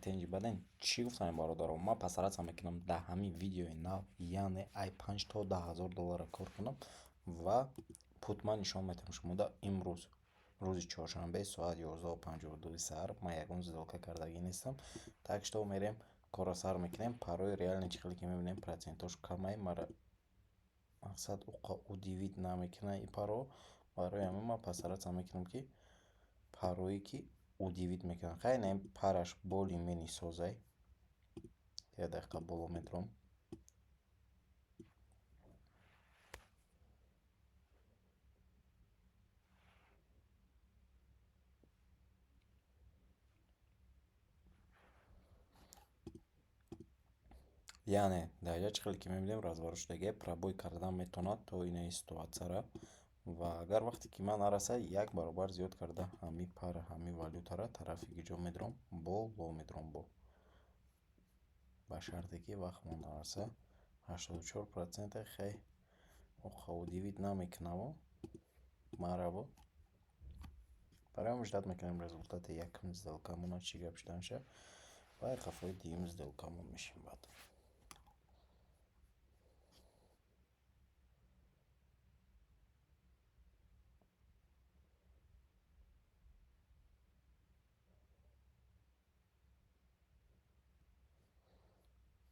Тенҷи баъден чӣ гуфтам, бародарон? Ман постараться мекунам дар ҳамин видеои нав, яъне ай 5 то 10 ҳазор доллара кор кунам ва пут ман нишон медиҳам шумода. Имрӯз, рӯзи чоршанбе, соат 11:52 саҳар ман ягон сделка кардагӣ нестам, так что мерем, корро сар мекунем. Парои реальный чӣ хеле ки мебинем, процентош камай, мара мақсад уқа удивить намекунад ин паро. Барои ҳамин ман постараться мекунам, ки парое ки удивить мекунад. Хайр, ин параш более-менее созай, як дақиқа боло метавом. Яъне дар инҷа чӣ хеле ки мебинем, разворот шудагия, пробой кардан метавонад то инаи ситуатсияра. Ва агар вақте ки ман нарасад, як баробар зиёд карда ҳамин пара, ҳамин валютара тарафи киҷо медурам? Боло медурам. Бо ба шарте ки вақтмон нараса. 84%. Хай, уқа удивить намекунамо мараво. Барои ҳамин ждать мекунем результати якум сделкамона, чӣ гап шуданша, ва қафои дуюм сделкамон мешем баъд.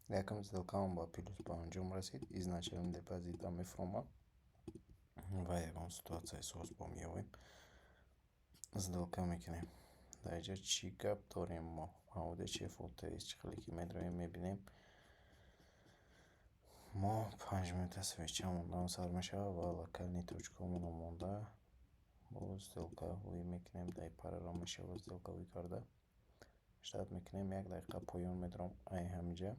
Якум сделкамон ба плюс ба анҷом расид. Изначально депозита мефуромад ва ягон ситуатсияи соз бо меёбем, сделка мекунем. Дар инҷа чӣ гап дорем мо? AUD CHF, чӣ хеле ки медроем, мебинем, мо 5 минута свечамон нав сар мешавад ва локальный точкаомоно монда бо сделка ҳоӣ мекунем. Дар параро мешавад сделкаҳоӣ карда. Ждать мекунем, як дақиқа поён медорам ай ҳаминҷа.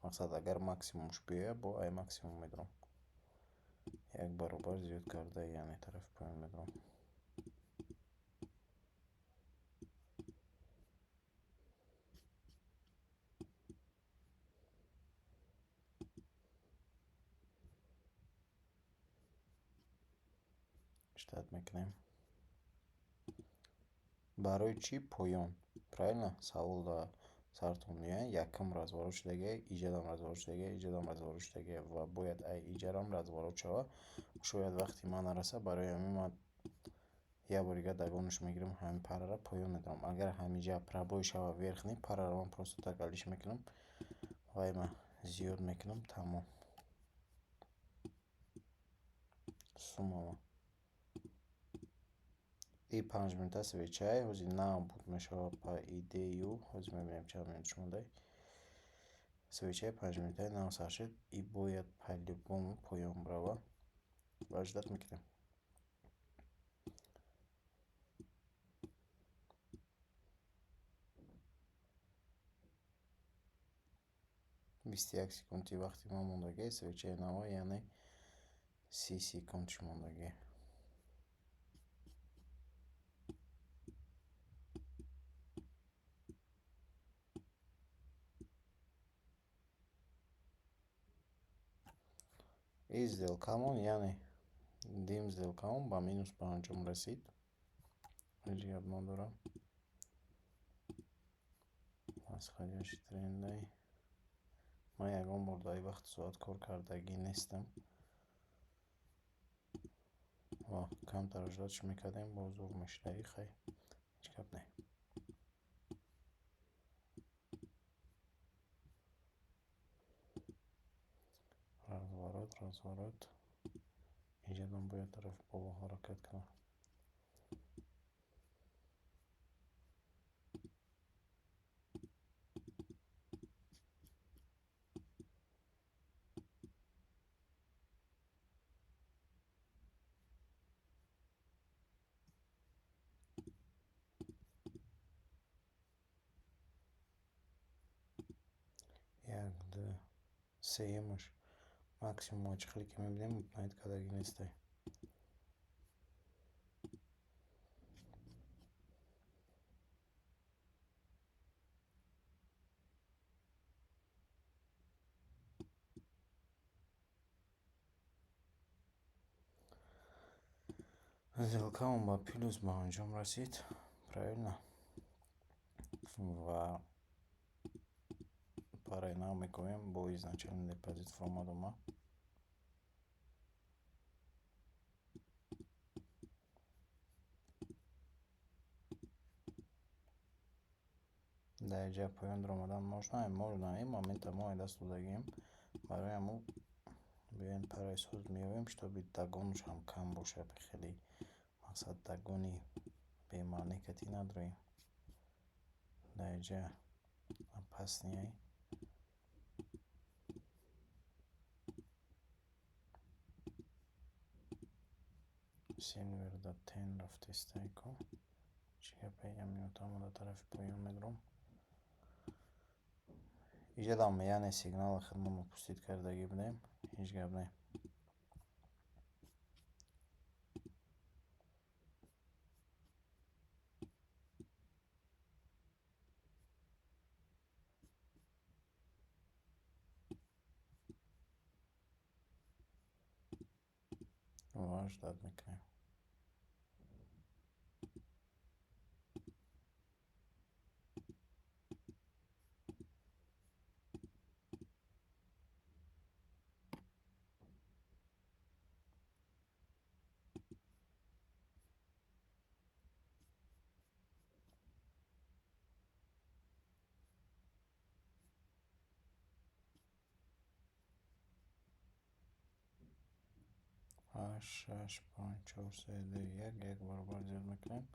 Мақсад, агар максимумш биёяд, бо ай максимум медорам, як баробар зиёд карда, яъне тарафи поён медорам. Ждать мекунем. Барои чӣ поён? Правильно, савол дар сартон меояд. Якум разворот шудагия, иҷадам разворот шудагия, иҷадам разворот шудагия ва бояд ай иҷарам разворот шавад. Шояд вақти ман нарасад, барои ҳамин ман як бори дигар догонаш мегирам, ҳамин параро поён медорам. Агар ҳаминҷа пробой шавад верхний, параро ман просто так алиш мекунам, вай ман зиёд мекунам, тамом. Суммама и 5 минута свечаи ҳозир нав буд мешавад, по идее. Ҳозир мебинем, чанд минут шумодай. Свечаи 5 минутаи нав сар шуд и бояд по-любому поён бирава ва ждать мекунем. 21 секунди вақти ман мондагӣ, свечаи нава, яъне 30 секундш мондагӣ. И сделкамон, яъне дим сделкамон ба минус ба анҷом расид. Ҳеҷ гап надорам. Восходящий трендай. Ман ягон бор дар ин вақту соат кор кардагӣ нестам ва камтар ждать мекардем, боз зур мешудаи. Хай, ҳеҷ гап не. Разворот, разворот, инҷадам бояд тарафи боло ҳаракат кунам. Як, ду, сеюмаш максимум чӣ хеле ки мебинем, мутмаин кардагӣ нестай. Сделкамон ба плюс ба анҷом расид, правильно? Ва параи нав мекунем бо изначальный депозит фуромаду ма. Дар инҷа поён даромадан можно? Можно. Ин момента мо даст додагием. Барои ҳамун биёем, параи соз меоем, чтобы догонушам кам бошад. Хеле мақсад догони бемаъне кати надорем. Дар инҷа опасный. Силвер да тен рафтестайку. Чӣ гапе, як минутамо дар тарафи поён медурам. Иҷадам, яъне сигнали худмон упустить кардагӣ будем. Ҳеҷ гап не. Ва ждать мекунем. Ҳашт, шаш, панҷ, чор, се, ду, як, як баробар зиёд мекунем.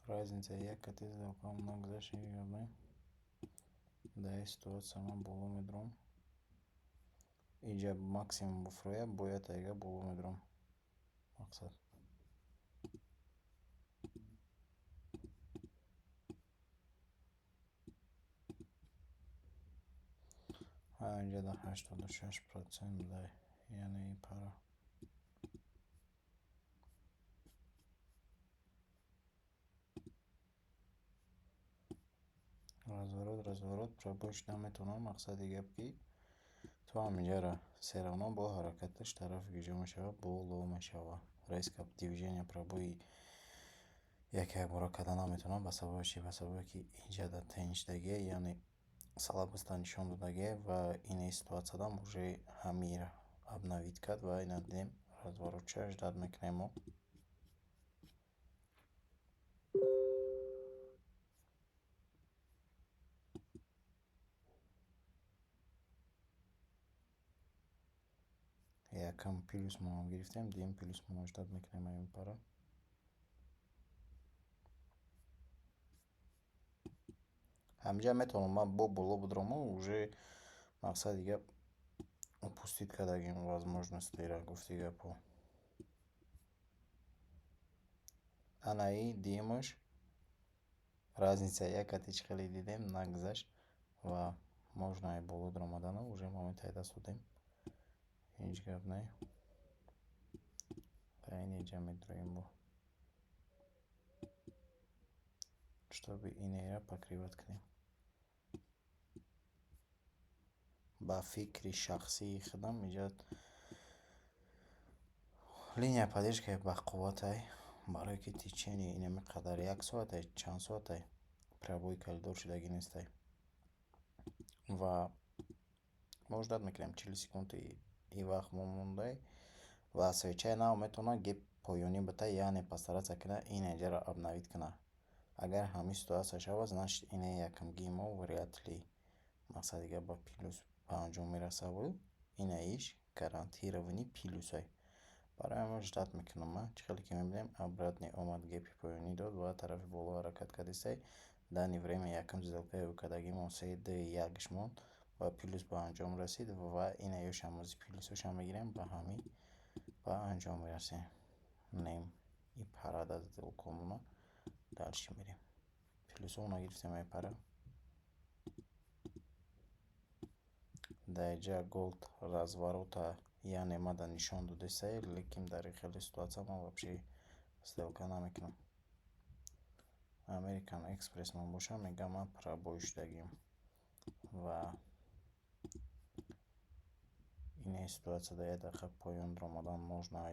Разница як кати сделкаам нагузашт, ҳеҷ гап не. Дар ин ситуация ман боло медурам. Инҷа максимум буфроя, бояд тайга боло медурам. Мақсад. Инҷа дар 86% буда, яъне ин пара. Разворот, разворот, пробой шуда метавонам. Мақсади гап, ки то ҳаминҷара всё равно бо ҳаракаташ тарафи куҷо мешавад? Боло мешавад. Резко движение пробои як якбора карда наметавонам. Ба сабаби чӣ? Ба сабабе ки инҷа дар тень шудагие, яъне слабость нишон додагие, ва ин ситуатсиядам уже ҳамира обновить кард. Ва ина дидем, разворотча ждать мекунем мо. Якам плюсмонам гирифтем, дуюм плюсмонро ждать мекунем ин пара. Ҳаминҷа метавонам ман бо боло бидурому, уже мақсади гап упустить кардагим возможностиро, гуфти гапҳо. Анаи дуюмаш разница як кати чӣ хеле дидем, нагузашт ва можно и боло дуромадану уже моментаи даст додем. Ҳеҷ гап не. Ва ин инҷа медуроем бо. Чтобы инеро покрывать кунем. Ба фикри шахсии худам, инҷа линия поддержкаи бақувватай, барое ки течение инами қадар як соатай, чанд соатай пробои коридор шудагӣ нестай. Ва мо ждать мекунем, 40 секунди и вақт мо мондай, ва свечаи нав метавонад гэп поёнӣ бита, яъне постараться кунад ин инҷаро обновить кунад. Агар ҳамин ситуация шавад, значит, ине якумгии мо вряд ли, мақсади гап, ба плюс ба анҷом мерасаву ина иш гарантированный плюсай. Барои ҳамин ждать мекунам ман. Чӣ хеле ки мебинем, обратный омад, гэпи поёнӣ дод ва тарафи боло ҳаракат кардистай. Данный время якум сделкаи ӯ кардагимон се, ду, якш монд, ба плюс ба анҷом расид, ва ина ёшам ози плюсошам мегирем, ба ҳамин ба анҷом мерасем. Нем и парада сделкамона дальше мерем. Плюсҳо нагирифтем ай пара. Дар инҷа голд разворота, яъне мада нишон додесай, лекин дар ин хеле ситуация ман вообще сделка намекунам. American Express ман бошам, мегӯям, ман пробой шудагиам ва ин ситуация дар як дақиқа поён дуромадан можно.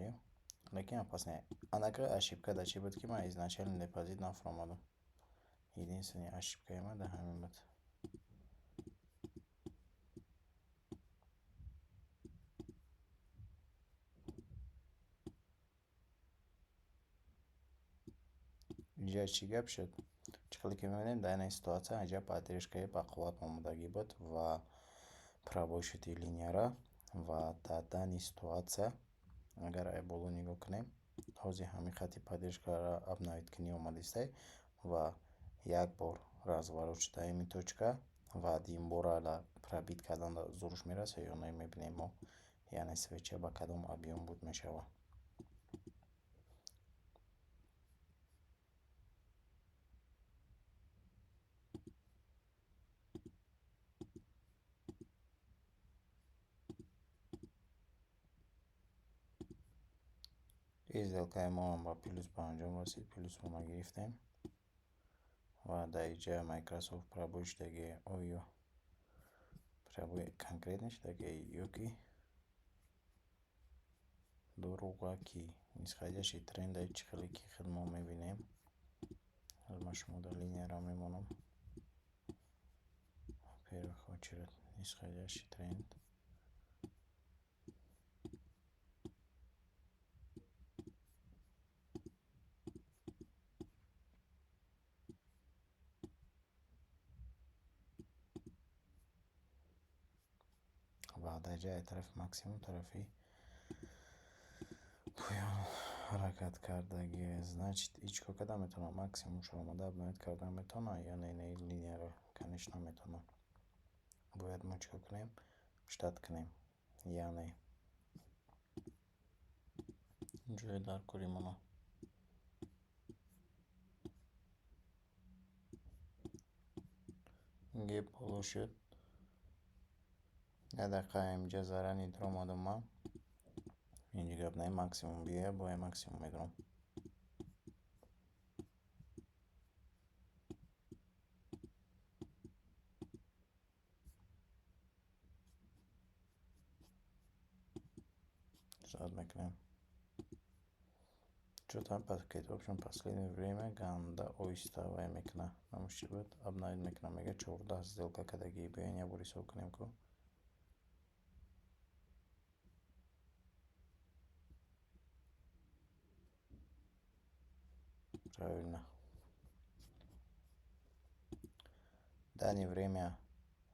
Лекин опасный. Анака ошибка дар чӣ буд, ки ман изначально депозит нафуромадам. Единственный ошибкаи ман дар ҳамин буд. Инҷа чӣ гап шуд? Чӣ хеле ки мебинем, дар ин ситуация инҷа поддержкаи бақувват омодагӣ буд ва пробой шуди линияра. Ва дар данный ситуация, агар ай боло нигоҳ кунем, ҳозир ҳамин хатти поддержкаро обновить кунӣ омадистай ва як бор разворот шуда ҳамин точка ва дуюмбора пробить кардан зуруш мерасад ё не, мебинем мо, яъне свеча ба кадом объём буд мешавад. Ин сделкаи моам ба плюс ба анҷом расид, плюсмонро гирифтем. Ва дар инҷа Microsoft пробой шудагӣ, оё пробой конкретно шудагӣ ё ки дурӯғакӣ? Нисходящий тренда чӣ хеле ки худ мо мебинем. Ман шумо дар линияро мемонам. Во-первых, очередь нисходящий тренд. Ва дар ҷои тарафи максимум, тарафи поён ҳаракат кардагӣ. Значит, ҳеҷ кор карда метавонам, максимумшо омода обновить карда метавонам ё не? Не, линияро, конечно, метавонам. Бояд мо чӣ кор кунем? Ждать кунем, яъне ҷои даркори мона. Геп боло шуд. Як дақиқа инҷа заранее даромадам ман. Инҷа гап не, максимум биёяд, бояд максимум медорам. Ждать мекунем. Чё-то пакет, в общем, последнее время ганда оҳиста вай мекунад. Намуш чӣ буд? Обновить мекунам. Мега 14 сделка кардагӣ. Биёен як бор ҳисоб кунем ку. Правильно. Данное время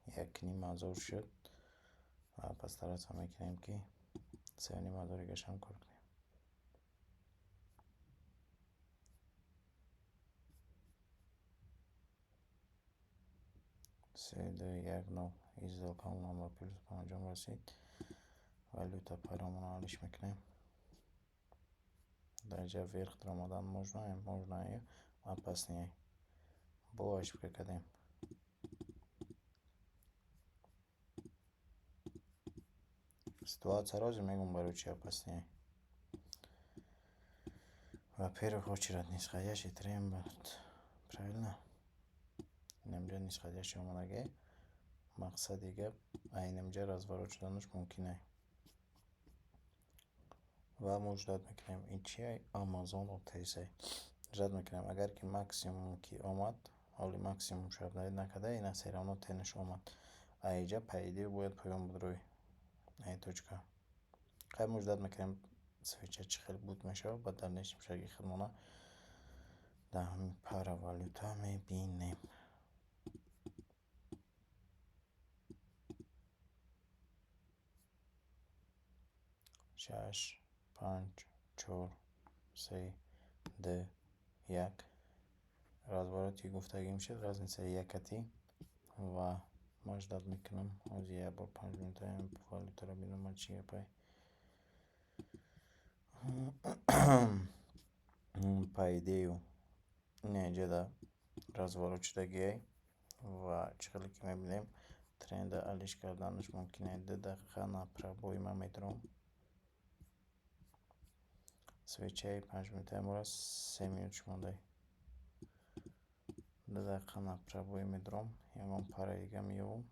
1,5 ҳазор шуд ва постараться мекунем, ки 3,5 ҳазор дигашам кор кунем. Се, ду, як, нол. Ин сделкамонам ба плюс ба анҷом расид. Валюта парамонро алиш мекунем. Дар инҷа вверх даромадан можно, можно, опасный. Бо ошибка кардем. Ситуацияро ҳозир мегӯм, барои чи опасный. Во-первых, очередь нисходящий тренд буд. Правильно? Инамҷа нисходящий омадагӣ. Мақсади гап, айнамҷа разворот шуданаш мумкин ай. Ва мо ждать мекунем. Ин чи ай? Amazon OTC. Ждать мекунем. Агар ки максимум ки омад, ҳоли максимумшо обновить накарда, ина всё равно тенаш омад. А инҷа, по идее, бояд поён буд рӯй ай точка. Хай, мо ждать мекунем, свеча чӣ хел буд мешавад, баъд дальнейшем шаги худмона дар ҳамин пара валюта мебинем. Шаш, панҷ, чор, се, ду, як. Развороти гуфтагим шуд, разницаи якатӣ, ва ман ждать мекунам. Ҳозир як бор 5 минута валютаро бинам, ман чӣ гапай. По идее, ина инҷа разворот шудагиай ва чӣ хеле ки мебинем, тренда алиш карданаш мумкин ай. 2 дақиқа на пробой ман медорам. Свечаи 5 минутаи моро 3 минуташ мондай. 2 дақиқа на пробой медорам, ягон параи дига меёбам.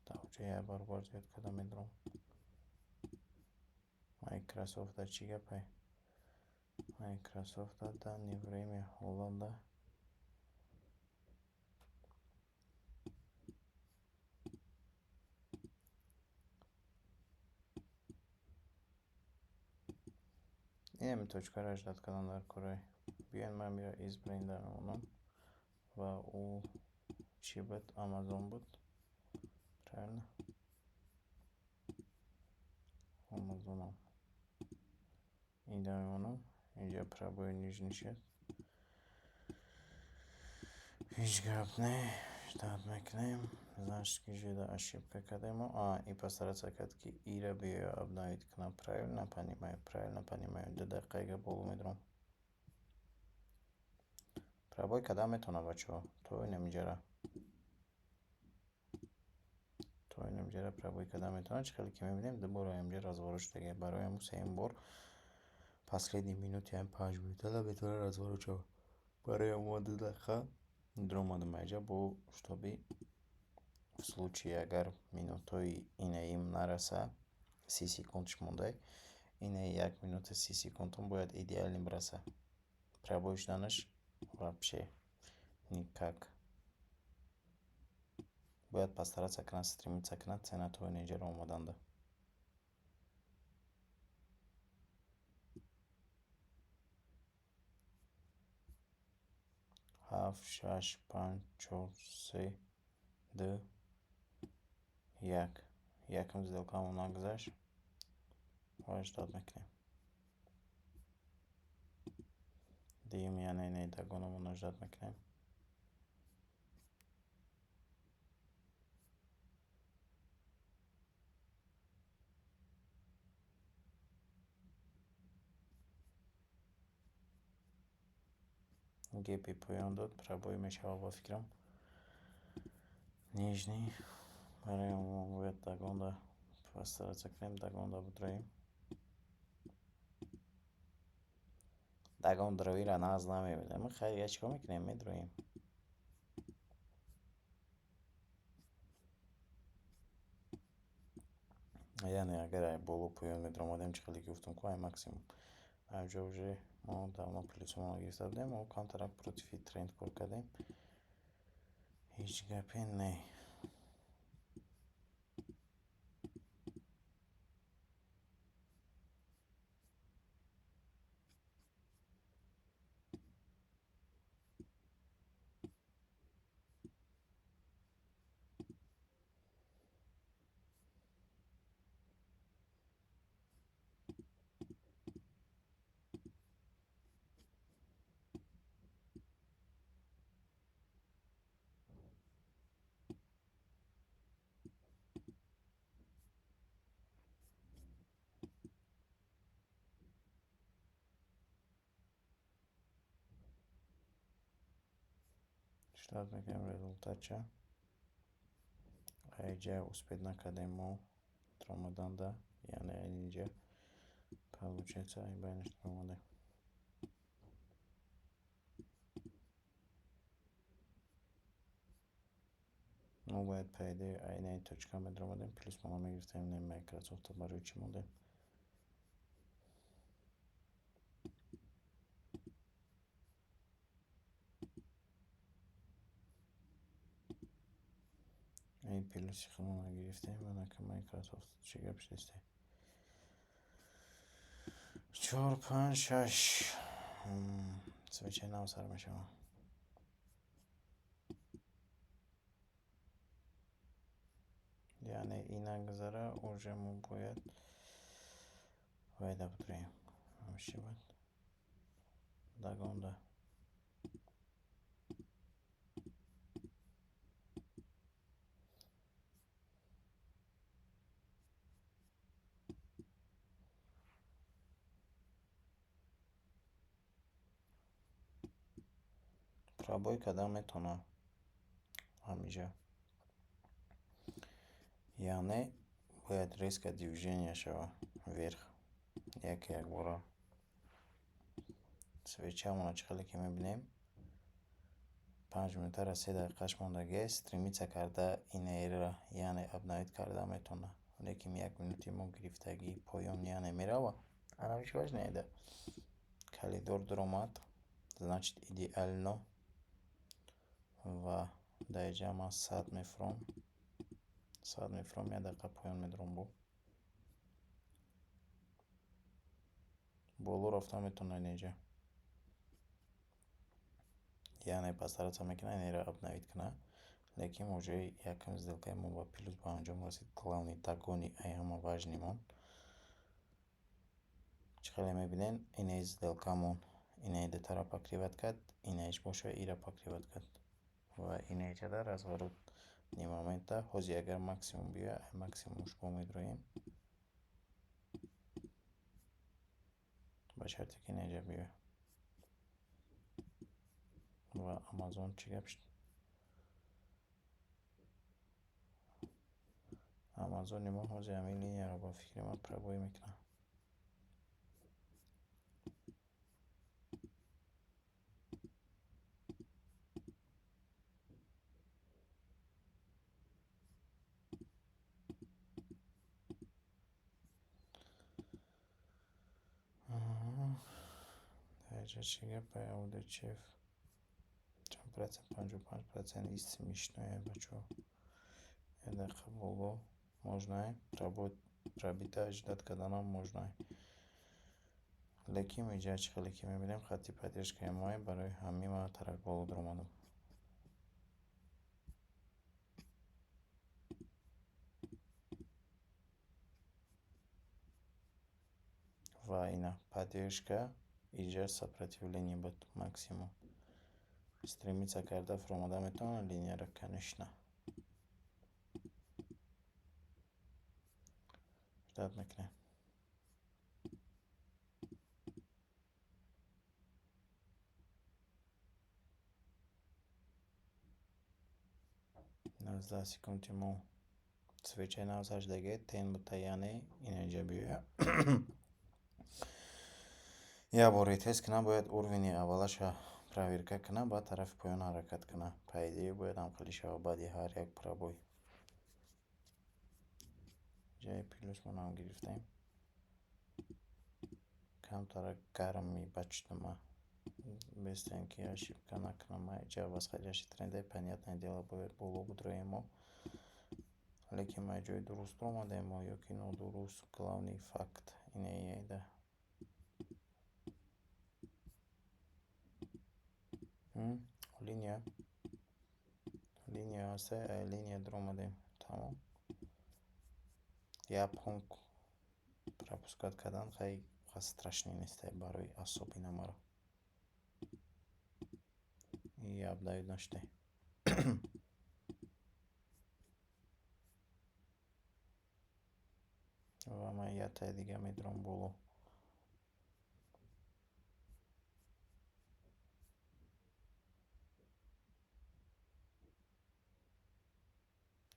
Дар оҷа як баробар зиёд карда медорам. Майкрософта чӣ гапе? Майкрософта данный время ҳоланда инами точкаро ждать кардан дар кораи. Биёед, ман мира избранный мемонам ва ӯ чӣ буд? Амазон буд. Правильно? Амазонам. Инда мемонам. Инҷа пробой нижний шуд. Ҳеҷ гап не. Ждать мекунем. Значит, ки жида ошибка кардем. А, и постараться кард, ки ира биёя обновить кунам. Правильно понимаю? Правильно понимаю. 2 дақиқаига боло медурам. Пробой кардан метавонам, бачаҳо. То инамиҷара. То инамиҷара пробой кардан метавонам. Чӣ хеле ки мебинем, ду бор инҷа разворот шудагия. Барои ҳамун сеюм бор последний минути ҳам 5 минутада метавонад разворот шавад. Барои ҳамун 2 дақиқа дуромадам инҷа, бо чтобы в случае агар минутҳои инаим нараса, 30 секундш монда, инаи 1 минуту 30 секундум бояд идеально бираса. Пробой шуданаш вообще никак. Бояд постараться кунад, стремиться кунад цена то инҷаро омаданда. Ҳафт, шаш, панҷ, чор, се, ду, як. Якум сделкамон нагузашт ва ждать мекунем. Дуюм, яъне инаи догонамонро ждать мекунем. Гэпи поён дод, пробой мешавад, ба фикрам. Нижний. Барои мо бояд догонда постараться кунем, догонда бидроем. Догон дроира нағз намебинем. Хайр, я чӣ кор мекунем? Медроем. Яъне агар ай боло поён медаромадем, чӣ хеле ки гуфтам ку, ай максимум айҷо уже мо давно плюсумонро гирифта будем, мо камтарак против тренд кор кардем. Ҳеҷ гапе не. Ждать мекунем результатша. Айҷа успеть накардем мо даромаданда, яъне инҷа, получается, ай байнаш даромадем. Мо бояд по идее айнаи точка медаромадем, плюсмонро мегирифтем, не Майкрософта барои чӣ мондем? Ай плюси худмонро гирифтем, анака Майкрософт чӣ гап шудисте? Чор, панҷ, шаш. Свечаи нав сар мешавад. Яъне ин нагузара, уже мо бояд вайда бидроем. Чӣ буд? Догонда. Пробой кардан метавонам ҳаминҷа. Яъне бояд резко движение шавад вверх яке якбора. Свечаамонро чӣ хеле ки мебинем, 5 минутара 3 дақиқаш мондагиаст, стремиться карда инеро, яъне обновить карда метавонад. Лекин як минути мо гирифтагӣ поён, яъне мерава. Анавиш важнее да. Коридор дуромад, значит, идеально. Ва дар инҷа ман 100 мефуром. 100 мефуром, як дақиқа поён медуром, бо. Боло рафта метавонад инҷа. Яъне постараться мекунад инеро обновить кунад. Лекин уже якум сделкаи мо ба плюс ба анҷом расид. Главный догони ай ҳама важный мон. Чӣ хеле мебинед, инаи сделкамон инаи дутаро покрывать кард, инаиш боша ира покрывать кард. Ва инаиҷада разворотный момента. Ҳозир агар максимум биёяд, ай максимумш мо медроем. Ба шарте ки инаиҷа биёяд. Ва Амазон чӣ гап шуд? Амазони мо ҳозир ҳамин линияро, ба фикри ман, пробой мекунад. Дар инҷа чӣ гап? AUD/CHF чанд процент? 55%. И смешное, бачаҳо. Як дақиқа боло можно, пробития ждать карданам можно. Лекин инҷа чӣ хеле ки мебинем, хатти поддержкаи мои, барои ҳамин ман тарафи боло дуромадам. Ва ина поддержка, инҷа сопротивление буд максимум. Стремиться карда фуромада метавонад линияро, конечно. Ждать мекунем. 19 секунди мо свечаи нав заждагӣ тень бута, яъне инаинҷа биёяд. Як бор ретест кунад, бояд уровени аввалаша проверка кунад, баъд тарафи поён ҳаракат кунад. По идее, бояд ҳамхелӣ шавад баъди ҳар як пробой. Ҷаи плюсмонам гирифтем. Камтара гарми бачтума. Бестем ки ошибка накунам. Ҷа восходящий тренде, понятное дело, бояд боло будроем мо. Лекин ма ҷои дуруст омадем мо ё ки нодуруст, главный факт инаеда. Линия. Линия ҳаста, ай линия дуромадем. Тамом. Як пункт пропускать кардан хай страшный нестай барои особенно маро. И обновить нашудай. Ва ман яктаи дига медурам боло.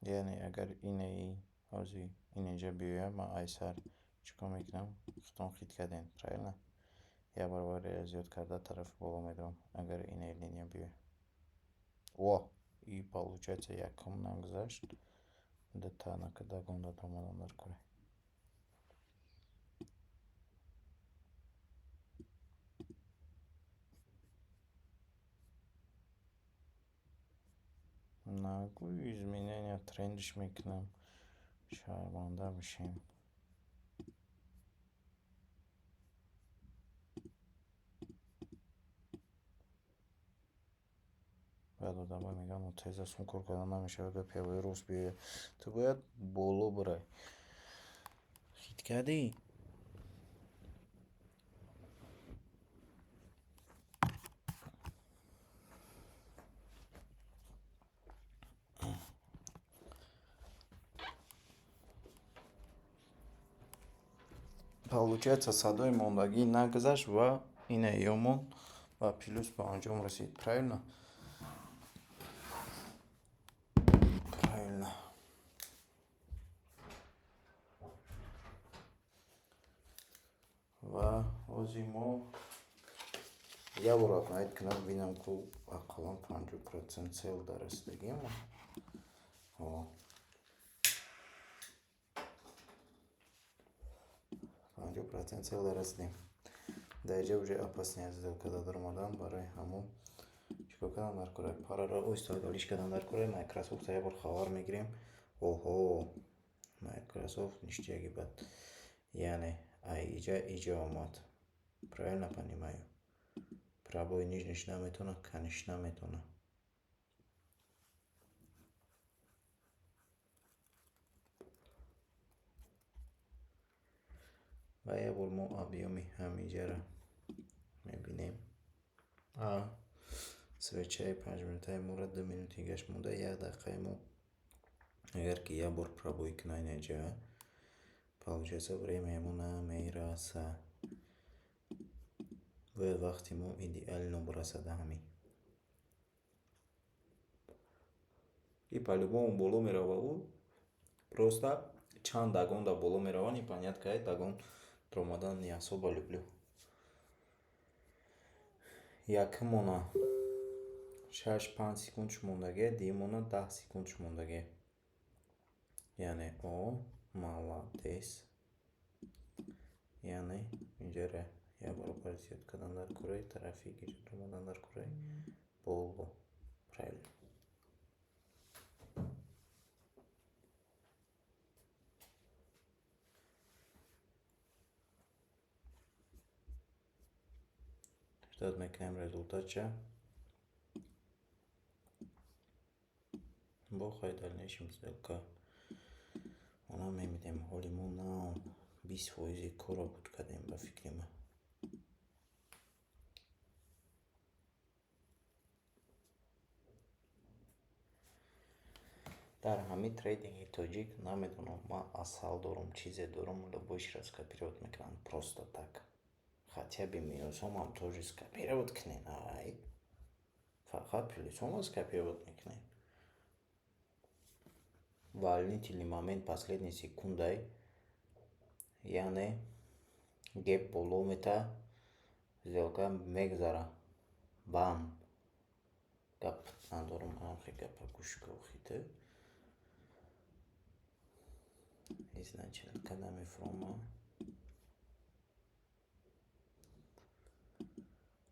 Яъне агар инаи ҳозир ининҷа биёяд, ман ай сар чӣ кор мекунам? Худтон хит кардем, правильно? Як баробар зиёд карда тарафи боло медурам, агар инаи линия биёяд. Во! И получается якум нагузашт, дута догонда омадам дар кора. Нагӯй, изменения трендиш мекунам, шарманда мешем. Баъд одамҳо мегӯянд, теза сум кор кардан намешавад, гапи ҳавои рост биёяд. Ту бояд боло бирай. Хит кардӣ? Получается, садои мондагӣ нагузашт ва инаёмон ба плюс ба анҷом расид. Правильно? Правильно. Ва ҳозир мо як бор обновить кунам, бинам, ку ақаллан 50% цель дар расидагиам. О. 100% цель да расидем. Дар инҷа уже опасный сделка да даромадан, барои ҳамон чӣ кор кардам дар кораи? Параро оҳиста галиш кардам дар кораи. Майкрософт як бор хабар мегирем. Оҳо, Майкрософт ништяки бад, яъне ай иҷа иҷа омад, правильно понимаю? Пробой нижний ш наметавона, конечно, метавона. Ва як бор мо объём и ҳамиҷаро мебинем. Свеча и 5 минутаи моро 2 минути гашт монда, як дақиқаи мо. Агар ки як бор пробой кунад инаҷа, получается, время и мо намераса. Бояд вақти мо идеально бирасад ҳамин. И по-любому боло мерава, просто чанд догон да боло мерава, непонятка. Догон даромадан не особо люблю. Якумона 6-5 секундш мондагия, дуюмона 10 секундш мондагия. Яъне о молодец, яъне инҷара як баробар зиёд кардан дар кораи тарафи гиҷа даромадан дар кораи боло, правильно. Ждать мекунем результат ша. Бо хай дальнейшем сделка она мебинем. Ҳоли мо нав 20 фоизи корро буд кардем, ба фикри ман. Дар ҳамин трейдинги тоҷик, намедонам, ман асал дорум, чизе дорум, любой шро скопировать мекунам просто так. Хотя бы минусомам тоже скопировать кунен, ай. Фақат плюсома скопировать мекунем. Волнительный момент, последний секундай, яъне гэп боло мета, сделка мегзара, бам. Гап надорум, амхи гапа гӯш кӯхи ту. Изначально када мефуромам.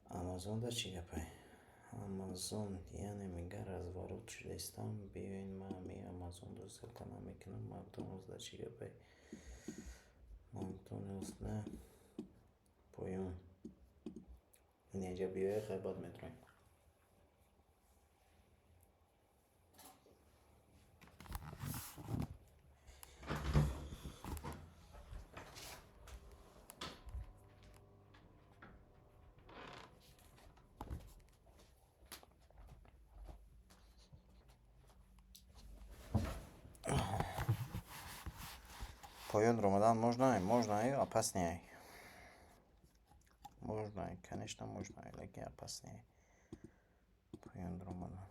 Амазонда чӣ гапай? Амазон, яъне мега, разворот шудаистам. Биёин, ман ҳамин Амазонро сделка намекунам. Макдоналдсда чӣ гапай? Макдоналдсда поён. Инҷа биёя, хай, баъд метавонем. Поён омадан можно? Можно, опаснее. Можно, конечно, можно, лекин опаснее. Поён омадан.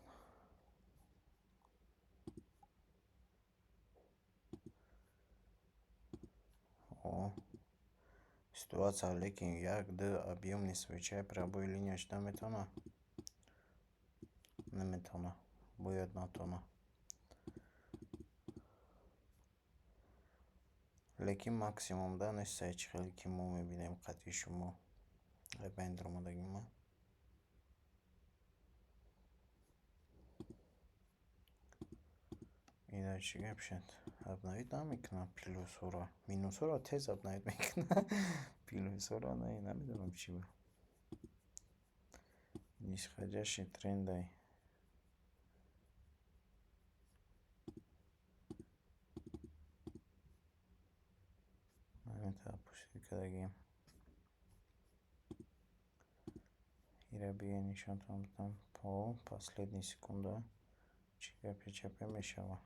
О, ситуация, лекин як ду объёмный свеча пробой линия шуда метавонад? Наметавонад. Бояд натавонад. Лекин максимум да нестае, чӣ хеле ки мо мебинем қатъи шумо. Байн даромадагӣ ман. Ина чӣ гап шуд? Обновить намекунад плюсҳоро. Минусҳоро тез обновить мекунад. Плюсҳоро не, намедонам чӣ ба. Нисходящий трендай. Момента опустить кардагием. Ира бия нишонтон бидам по последний секунда чӣ гапи чапе мешавад.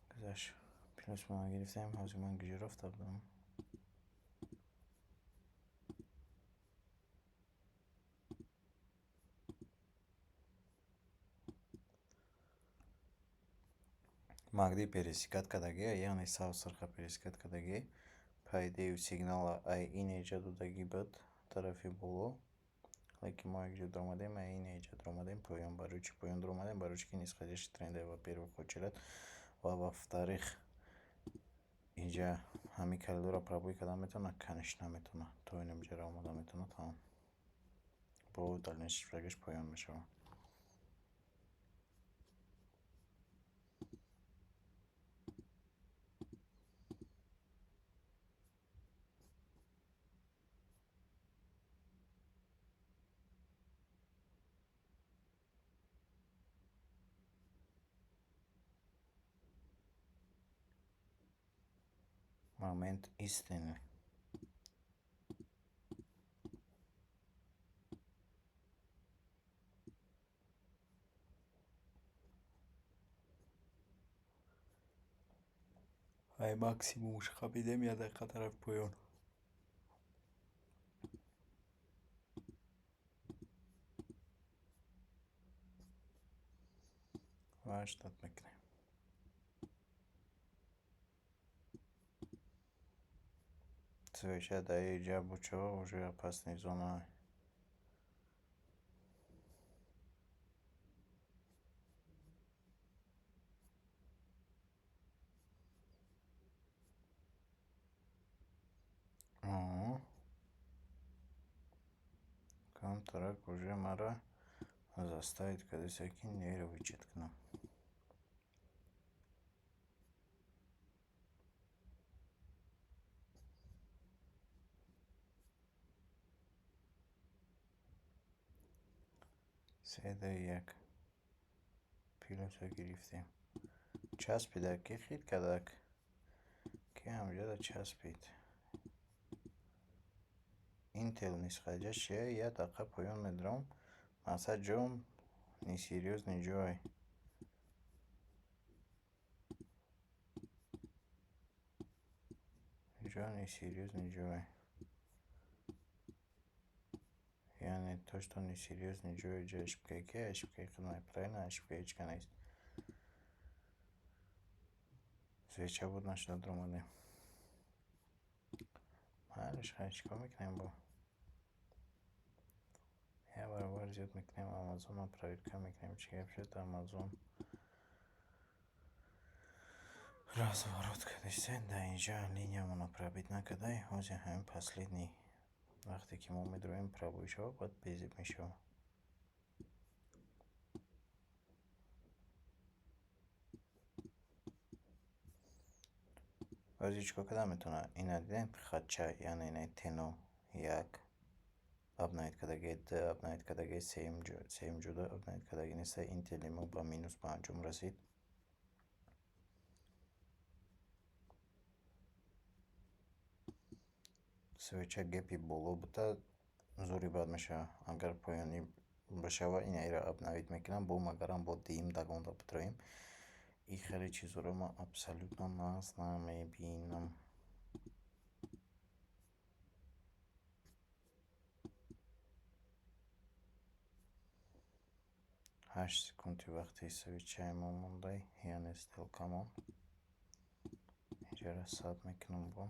Гузашт. Плюс мо гирифтем. Ҳозир ман куҷо рафта будам? МАКД пересекать кардагӣ, яъне сабз сирха пересекать кардагӣ. По идее, сигнала ай ин эҷа додагӣ буд тарафи боло. Лекин мо якҷо даромадем, ай ин эҷа даромадем поён. Барои чӣ поён даромадем? Барои чӣ ки нисходящий тренд, во-первых, очередь, ва во-вторых Инҷа ҳамин коридорро пробой кардан метавонад? Конечно, метавонад. То инамҷаро омада метавонад, тамом. Бо дальнейший шагаш поён мешавад. Момент истины. Ай, максимумш хапидем, як дақиқа тарафи поён. Ва ждать мекунем. Свеча дар инҷа бучава, уже опасный зона. Камтарак уже мара заставить кардеса, ки нервничать кунам. 3-1 плюса гирифтем. Часпида, ки хит кардак? Ки ҳамҷода часпид? Интел нисходящая, як дақиқа поён медорам. Мақсад ҷом несерьёзный ҷой. Ҷо несерьёзный ҷой. Яъне то, что несерьёзный ҷой, ҷа ошибка ки ошибкаи худмай, правильно, ошибка ҳеч ка нест. Свеча буд, нашуда дуромадем. Майлиш, хай, чӣ кор мекунем бо? Як баробар зиёд мекунем, Амазонро проверка мекунем, чӣ гап шуд Амазон. Разворот кардистем, дар инҷа линиямонро пробить накардай, ҳозир ҳамин последний вақте ки мо медроем, пробой шавад, баъд безеб мешавад. Баъзе чӣ кор кардан метавонад? Ина дидем, хатча, яъне инаи тено як обновить кардаги, д обновить кардаги, сеюм ҷуда обновить кардаги неста. Интели мо ба минус ба анҷом расид. Свеча гэпи боло буда, зури бад мешавад. Агар поёнӣ бишавад, инаиро обновить мекунам, бо магарам бо дуюм догонда битроем. И хеле чизҳоро ман абсолютно нағз намебинам. 8 секунди вақти свечаи мо мондай, яъне сделкамон. Инҷаро сад мекунам, бо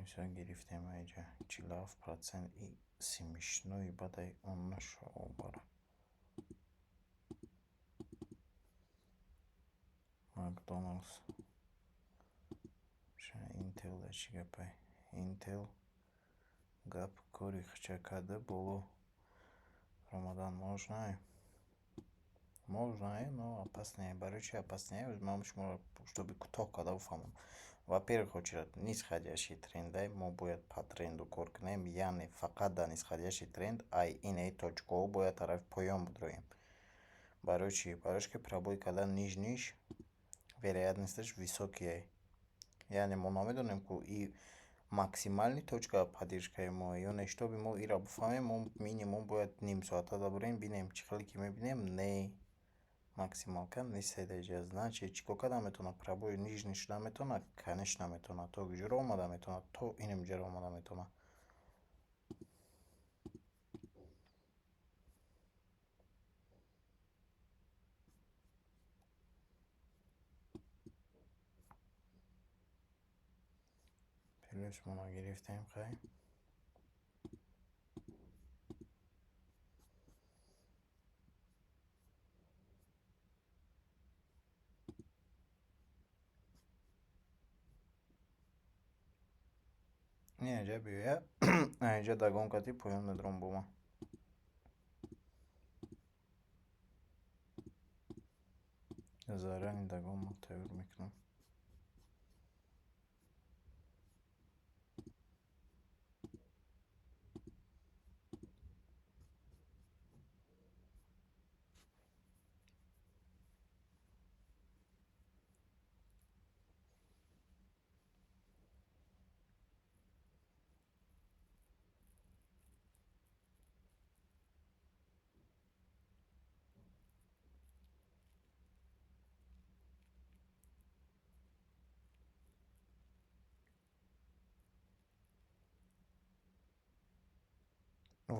плюса гирифтем аинҷа 47%, и смешной бадай он нашобара. Макдоналдс. Интел да чӣ гапай? Интел гап кори хча карда, боло омадан можно? Можно, но опаснее. Барои чи опаснее? Ман шуморо, чтобы кӯтоҳ карда бифаҳмам. Во-первых, очередь нисходящий трендай, мо бояд по тренду кор кунем, яъне фақат дар нисходящий тренд ай инаи точкаҳо бояд тарафи поён бидроем. Барои чӣ? Барои ки пробой кардан нижниш вероятносташ высокие. Яъне мо намедонем, ку и максимальный точка поддержкаи мо ё не. Чтобы мо инро бифаҳмем, мо минимум бояд нимсоата дабурем, бинем, чӣ хеле ки мебинем, не, максималка нест даиҷа. Значит, чӣ кор кардан метавонад? Пробои нижний шуда метавонад? Конечно, метавонад. То куҷоро омада метавонад? То инамҷаро омада метавонад. Плюсмонро гирифтем, хай. Инҷа биёя, инҷа догон кати поён медурам бо ман. Заранее догон ман тайёр мекунам.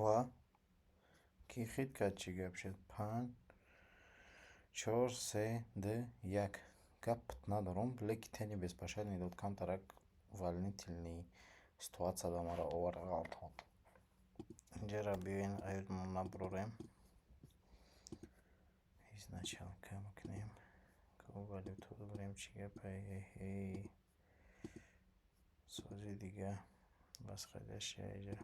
Ва ки хит кард, чӣ гап шуд? Панҷ, чор, се, ду, як. Гап надорам, лекин тени беспощадный дод, камтарак волнительный ситуация ба маро овард, ғалтонд. Инҷаро биёен, аюдмон набурорем. Изначалка мекунем. Валюта дорем, чӣ гапай? Эҳей. Сози дига восходящая иҷа.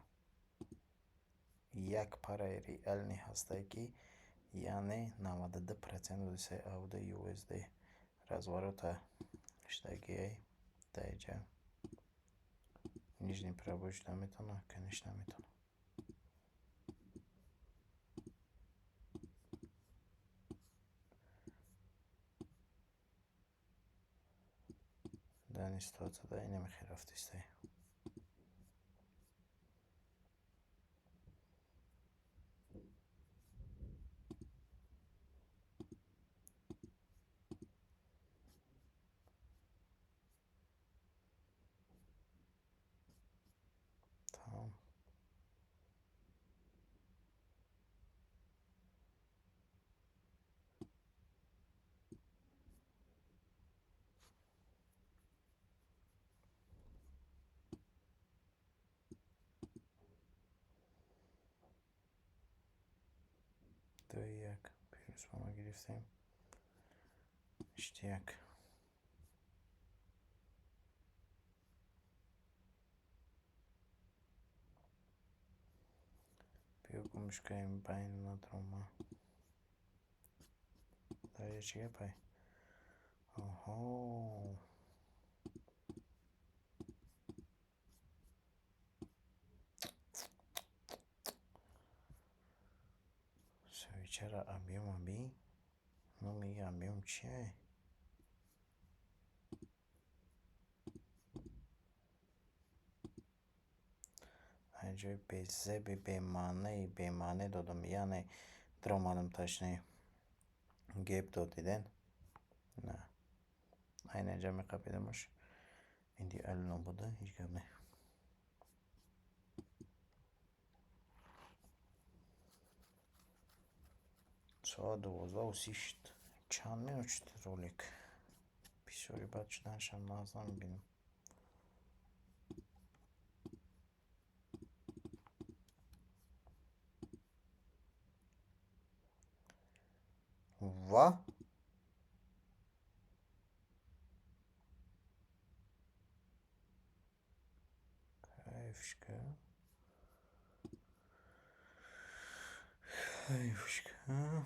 Як параи реальный ҳастае, ки яъне 92% вазифаи AUD USD разворота шудагиай дар инҷа. Нижний пробой шуда метавонад? Конечно, метавонад. Данный ситуацияда инаме хел рафтистай. Тамом. Ду, як плюс мо гирифтем. Иштияк. Биё, гумшкаем, байн надорам ман. Дар инҷа чӣ гапай? Оҳо. Свечара объём аби? Номи объём чие? Ай ҷои безеби, бемаънеи бемаъне додам, яъне даромадам, точнее. Геп дод, диден? На. Айна инҷа меқапидамаш. Идеально буда, ҳеҷ гап не. Соат 12:30 шуд. Чанд минут шуд ролик? Бисёри бад шуданашам нағз намебинам. Ва кайфушка. Кайфушка.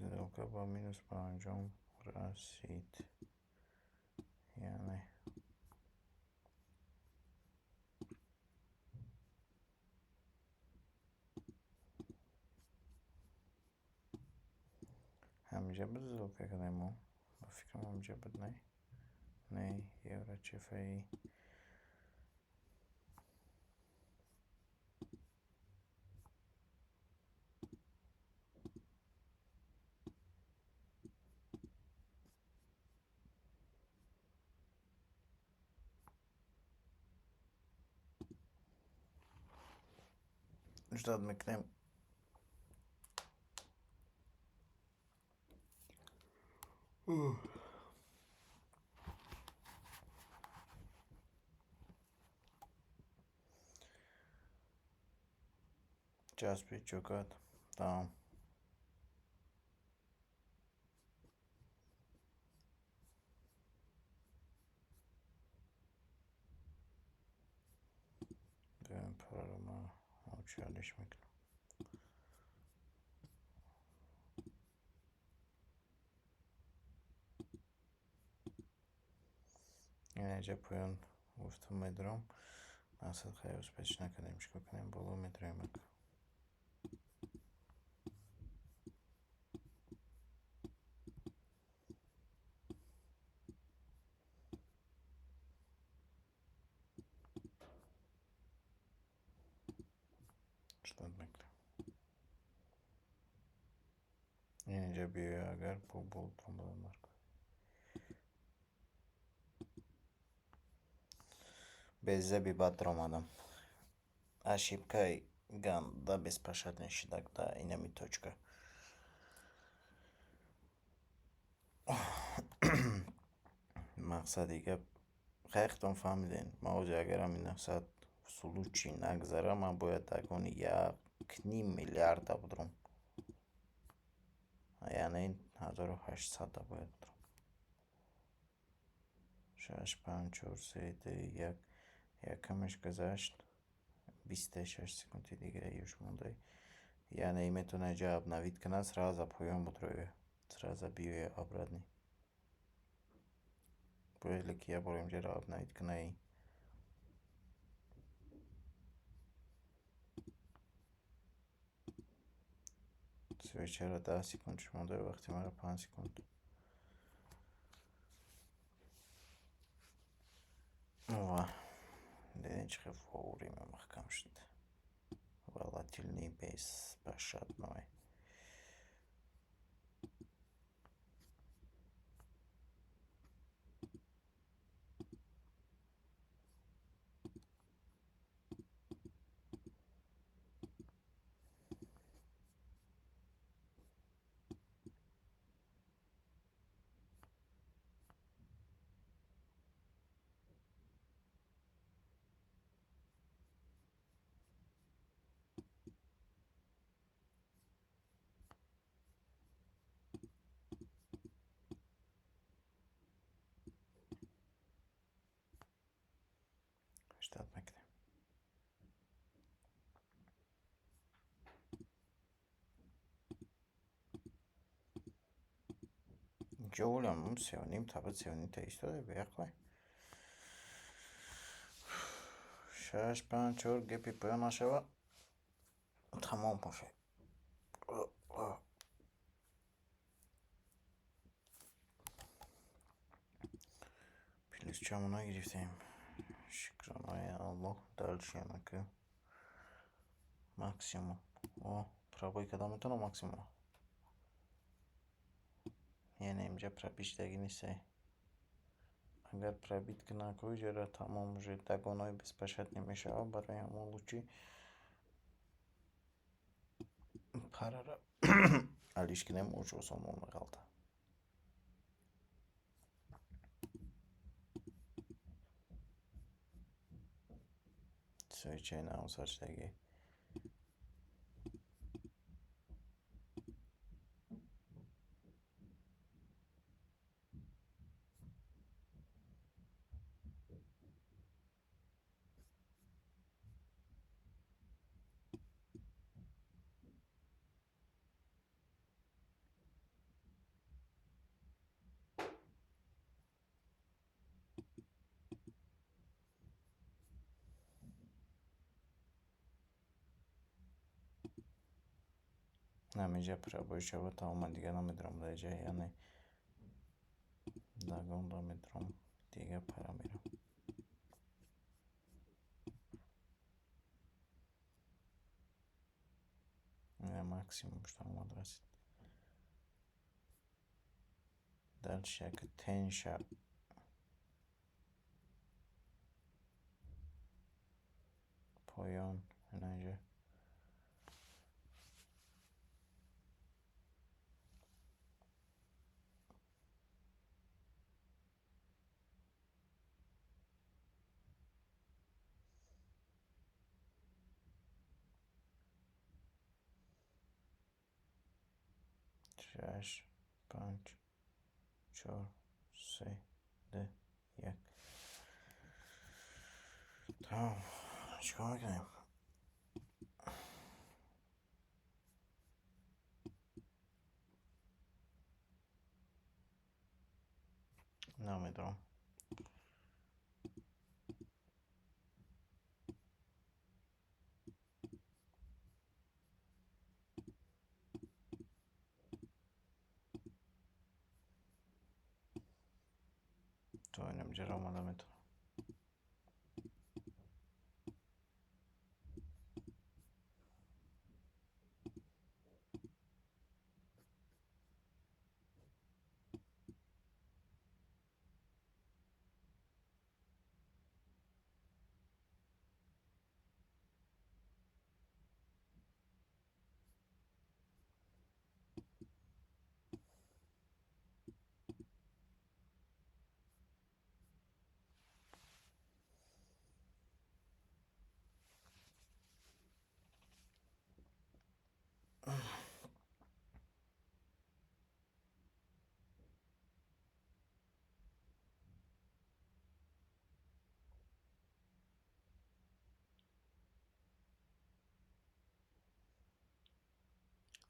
Сделка ба минус ба анҷом расид. Яъне ҳаминҷа буд сделка кардем мо. Ба фикрам, ҳаминҷа буд, не? Не, евро CFA. Ждать мекунем. Часпид, чӯкад, тамом. Дуюм параро ман очалиш мекунам. Инҷа поён гуфтам медурам. Мақсад хай успеть накардем, чӣ кор кунем, боло медуроем ака. Ждать мекунем. Инҷа биёя агар бо боло дуромадан наркор. Безеби бад дуромадам. Ошибкаи ганда беспощадный шидак да инами точка. Мақсади гап хай худтон фаҳмидем. Ман ҳозир агар ҳамин 900 случай нагзара, ман бояд дагони 1,5 миллиарда будурам. Яъне 1800-да бояд будурам. 6, 5, 4, 3, 2, 1. Якамаш гузашт. 26 секунди дига ёш монда. Яъне ин метавонад инҷа обновить кунад, сразу поён будуроя. Сразу биёя обратно. Бояд ки як бор инҷаро обновить кунад. Свечаро 10 секундш монда, вақти маро 5 секунд. Ва дидем чӣ хел вовремя маҳкам шуд. Волатильный беспощадной. Ждать мекунем. Инҷо олам 3,5 таба 3,5 та истода беақлай. 6, 5, 4 гепи поён нашава. Тамом бошад. Плюс чамо нагирифтем. Шукронаи Аллоҳ. Дальше ака. Максимум. О, пробой карда метавонам максимум. Яъне инҷа пробить шудагӣ нестай. Агар пробить кунад иҷора тамом уже догонаи беспощадный мешавад, барои ҳамон лучше параро алиш кунем, уж осон меғалта. Свечаи навсар шудагӣ. Ҳаминҷа пробой шавад, тамоман дигар намедурам дар инҷа, яъне догонро медурам, дигар пара мерам. Максимум шуда омад расид. Дальше як тенша поён инаинҷа. Шаш, панҷ, чор, се, ду, як. Тамом. Чӣ кор мекунем? Намедонам. То инамҷаро омада метавонам.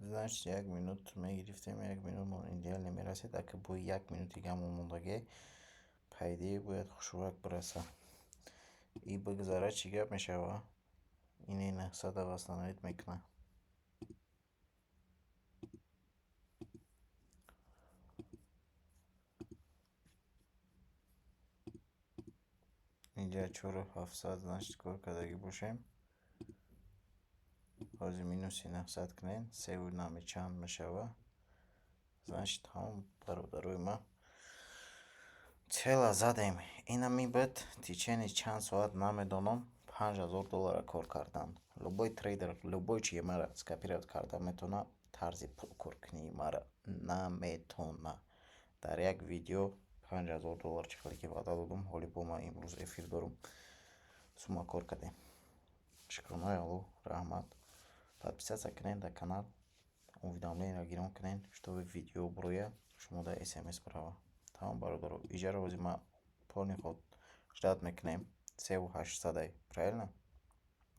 Значит, як минут мегирифтем, як минутмон идеально мерасид. Ака бо як минути дигамо мондагӣ, по идее, бояд хушрӯяк бираса. И бигзара, чӣ гап мешава? Ине 900-а восстановить мекунад. Инҷа 4700, значит, кор кардагӣ бошем. Ҳозир минуси 900 кунем, севу нами чанд мешава. Значит, тамом, бародарои ман. Цель а задем. Инами буд течение чанд соат, намедонам, 5000 доллара кор кардан. Любой трейдер, любой чие мара скопировать карда метавона, тарзи пулкоркунии мара наметавона. Дар як видео 5000 доллар, чӣ хеле ки ваъда додум, ҳоли бо ман имрӯз эфир дорум. Сума кор кардем. Шукронаи Аллоҳ, раҳмат. Подписаться кунед дар канал, уведомление ро гирон кунед, чтобы видео бурояд, шумо дар смс бирава. Тамом, бародаро, иҷаро ҳозир ман полный ход ждать мекунем. 3800-ай, правильно?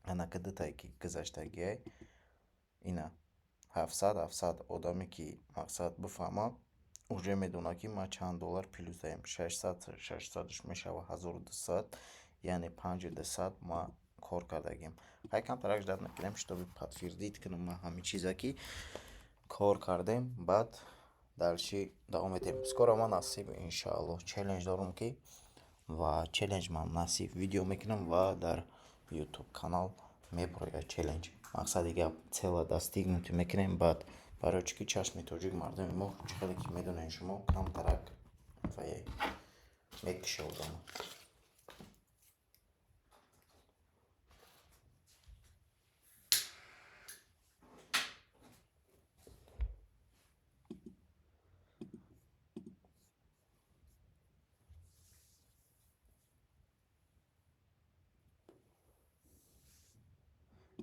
Анака дутае ки гузаштагиай, ина 700, 700. Одаме ки мақсад бифаҳма, уже медонад, ки ман чанд доллар плюс даем. 600, 600-ш мешава 1200, яъне 5200 ман кор кардагиам. Хай, камтарак ждать мекунем, чтобы подтвердить кунам ман ҳамин чиза, ки кор кардем, баъд дальше давом медиҳем. Скоро ман насиб, иншааллоҳ, челлендж дорум, ки ва челлендж ман насиб видео мекунам ва дар ютуб канал мебурояд челлендж. Мақсади гап, цель а достигнуть мекунем. Баъд барои чӣ ки чашми тоҷик, мардуми мо, чӣ хеле ки медонед шумо, камтарак вае мекиша одама.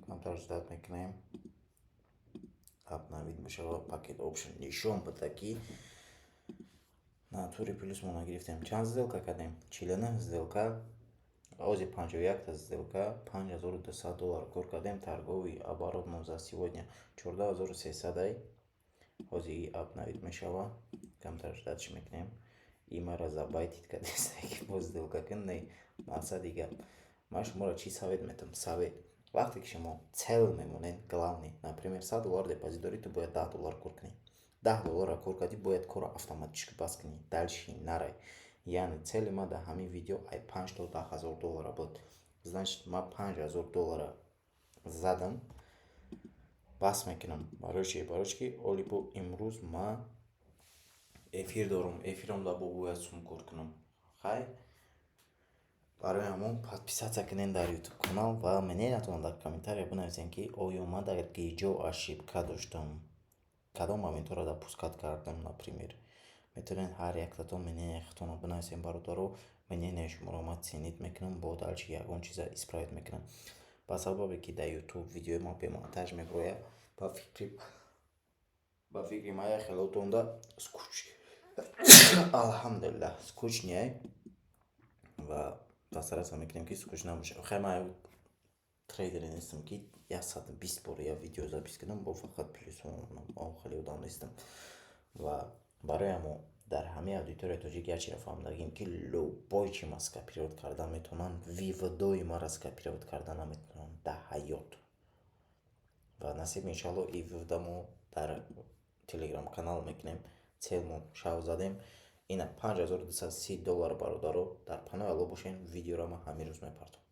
Камтар ждать мекунем, обновить мешава, Pocket Option нишон буда, ки натури плюс мо нагирифтем. Чанд сделка кардем? 49 сделка. Ози 51-та сделка 5200 доллар кор кардем. Торговый оборот мон за сегодня 14 300-ай. Ҳозир и обновить мешава, камтар ждать ш мекунем. И мара забайтить кардеста, ки боз сделка кун. Не, мақсади гап, ман шуморо чӣ совет метавам? Совет: вақте ки шумо цель мемонед, главный, например, 100 доллар депозит дорӣ, ту бояд 10 доллар кор кунӣ. 10 долларро кор кардӣ, бояд корро автоматически бас кунӣ, дальше нарай. Яъне цель и ман дар ҳамин видео ай 5 то 10 ҳазор доллара буд. Значит, ман 5000 доллара задам, бас мекунам. Барои чи? Барои чи ки оли бо имрӯз ман эфир дорум, эфиромда бо бояд сум кор кунам. Хай, барои ҳамон подписаться кунед дар ютуб канал ва мнения тонро дар комментария бинависед, ки оё ман дар ҷо ошибка доштам, кадом моментҳоро допускать кардам. Например, метавонед ҳар яктатон мнения худтонро бинависед, бародаро. Мнения и шуморо ман ценить мекунам, бо дальше ягон чиза исправить мекунам. Ба сабабе ки дар ютуб видеои ман бемонтаж мебирояд, ба фикри Ба фикри ман, як хелотонда скуч, алҳамдулиллаҳ, скучный ва постараться мекунем, ки скуч набошад. Хай, ман трейдере нестам, ки 120 бор як видео запись кунам, бо фақат плюс он хеле одам нестам. Ва барои ҳамо дар ҳамаи аудиторияи тоҷик як чиро фаҳмидагим, ки любой чи ма скопировать карда метавонанд, вывод ои маро скопировать карда наметавонанд дар ҳаёт. Ва насиб, иншалло, и вывод а мо дар телеграм-канал мекунем. Цель мо шав задем, ина 5230 доллар. Бародаро, дар паноҳи Алло бошен. Видеоро ман ҳамин рӯз мепартом.